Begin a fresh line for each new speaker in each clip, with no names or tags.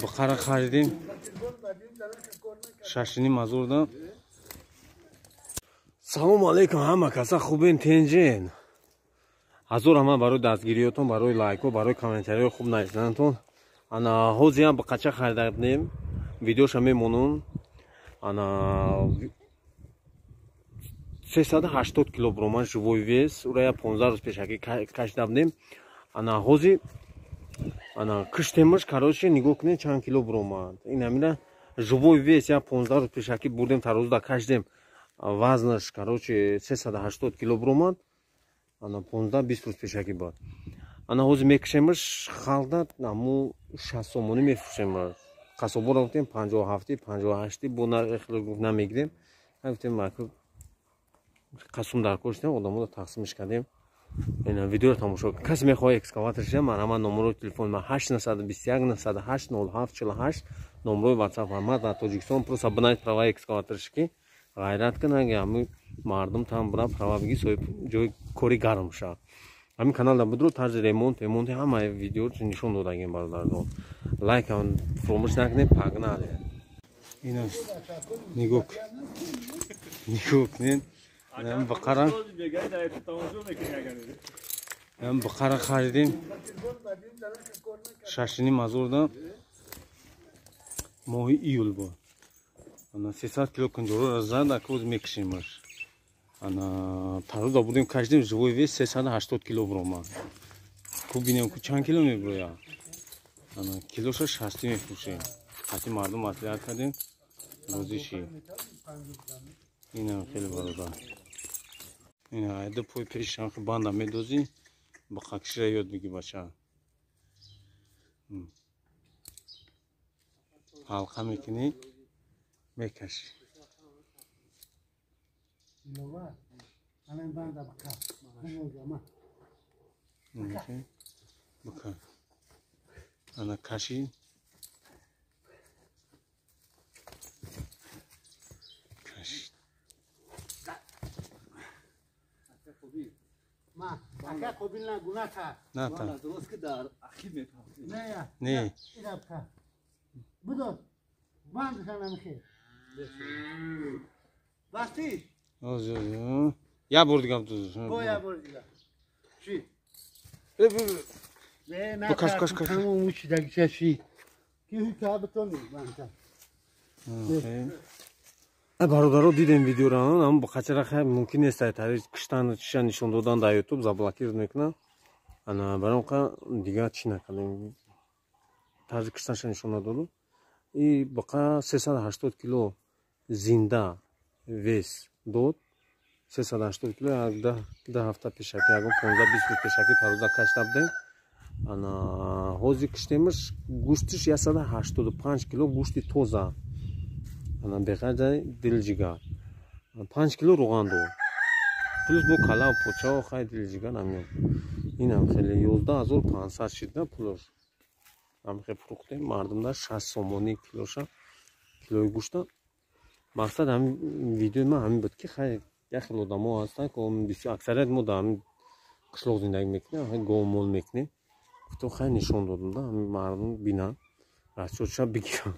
Бухара харидем 6,5 ҳазор да. Салому алейкум, ҳама каса хубен, тенҷен? Ҳазор ҳама барои дастгириётон, барои лайко, барои комментариҳои хуб нависданатон. Ана ҳозиам бақача харидабнем, видеоша мемонум. Ана 380 кило буромад живой вес. Ура я 15 рӯз пешакӣ кашидабнем. Ана ҳози ана киштемаш, короче, нигоҳ кунед, чанд кило буромад. Ин ҳамина живой вес я 15 рӯз пешакӣ бурдем, тарозуда кашидем, вазнаш, короче, 380 кило буромад. Ана 15-20 рӯз пешакӣ буд. Ана ҳозир мекушемаш, халда аму 60 сомонӣ мефурӯшемаш. Қасоборо гуфтем 57-и, 58-и, бо нархи намегирем. Гуфтем, қасум дар кор шудем, одаморо тақсимш кардем. Ина видеоро тамошо. Касе мехоҳад экскаватор шуда, марҳамат, номерои телефони ман 8 921 908 07 48, номерои ватсап. Ма дар Тоҷикистон, просто бинавис права экскаваторщики. Ғайрат кун, ами мардум там бира, права биги, соҳиб ҷои кори гарм шавад. Ҳамин каналда будро, тарзи ремонт, ремонти ҳамаи видео нишон додагем. Бародарон, лайкам фуромӯш накунед. Погнали! Ина нигоҳ, нигоҳ кунед, бақара, бақара харидем 6,5 ҳазор да. Моҳи июл буд. Ана 300 кило кунҷоро зад. Акоз мекушемаш. Ана тароза будем, кашидем, живой вес 380 кило буромад. Ку бинем, ку чанд кило мебурояд. Ана килоша 60 мефурӯшем. Қати мардум маслиҳат кардем, розӣ шид. Инам хеле, бародар, ина айда пой пешам банда медозӣ, ба қакшира ёд биги, бача. Ҳалқа мекунӣ, мекашӣ.
Диловар, ана банда бака. Ма.
Бака. Ана каши. Каши.
Ма, ака қобил на гунака.
На та.
Дуруст ки дар ахир мепартӣ.
Не я.
Не.
Ира бка. Будо. Бандша намихе. Басти?
Оз, оз. Я бор дигам ту.
Бо я бор дига. Чӣ? Не, на.
Каш, каш, каш.
Тамом учи дагча ши. Ки ҳука битони банда.
Бародаро, дидем видеоро, ам бақачара. Хай, мумкин нест тари киштан чиша нишон додан, дар Ютуб заблокир мекунам. Ана баром қа дигар чӣ накардем, тарзи киштанша нишон надодум. И бақа 380 кило зинда вес дод, 380 кило. 10 ҳафта пешакӣ, ягон 15-20 рӯз пешакӣ тароза кашта будем. Ана ҳозир киштемаш, гӯштиш 185 кило гӯшти тоза, ана беғайр дилҷигар 5 кило рӯған дод, плюс бо калаву почао. Хай, дилҷигар намеёд. Инам хеле 11 500 шид, пулош. Ҳамхе фурӯхтем мардумда 60 сомонӣ килоша, килои гӯшта. Мақсад ҳамин видеои ман ҳамин буд, ки хай, як хел одамо ҳастанд, ки аксарият мо дар ҳамин қишлоқ зиндагӣ мекунем, говмол мекунем. Гуфтам, хай, нишон додам да, ҳамин мардум бинанд, расчётша бигиранд.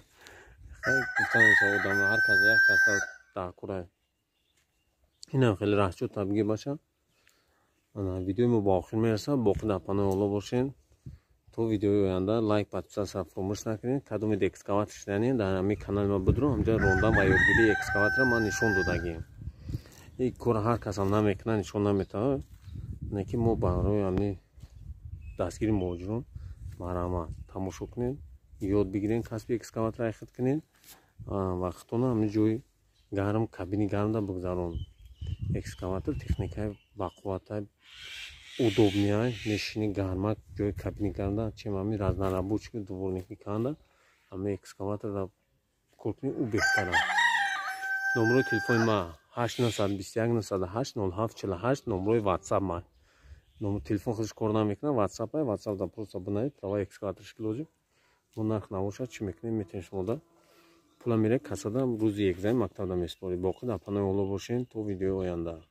Хай, гуфтам, одам ҳар кас як каса дар кура. Инам хеле расчёта бигир, баша. Ана видеои мо ба охир мерасад. Боқӣ дар паноҳи Алло бошед то видеои оянда. Лайк, подписаться фаромӯш накунед. Кадомед экскаватор шиданед, дар ҳамин канали ма будро, ҳамҷа рондан ва ёдгирии экскаватора ман нишон додагием. Ин кора ҳар касам намекунад, нишон наметавад, не ки мо барои ҳамин дастгири муҳоҷирон. Марҳамат, тамошо кунед, ёд бигиред, касби экскаватора айхид кунед, вақтона ҳамин ҷои гарм, кабини гармда бигзарон. Экскаватор техникаи бақувватай, удобный, мешини гармак, ҷои кабини гармда, чем ҳамин разнорабочий, дворникӣ канда. Ҳамин экскаваторда кор кунӣ, ӯ беҳтарам. Номерои телефони ма 8 921 908 07 48, номерои ватсап ма. Номер телефон худаш кор намекунад, ватсап ай, ватсап да просто бинавед права экскаваторши лозим. Мо нарх набошад, чӣ мекунем, метавонем шумода пула мере касада, рӯзи экзамен мактабда месупоред. Боқӣ дар паноҳи Алло бошед то видеои оянда.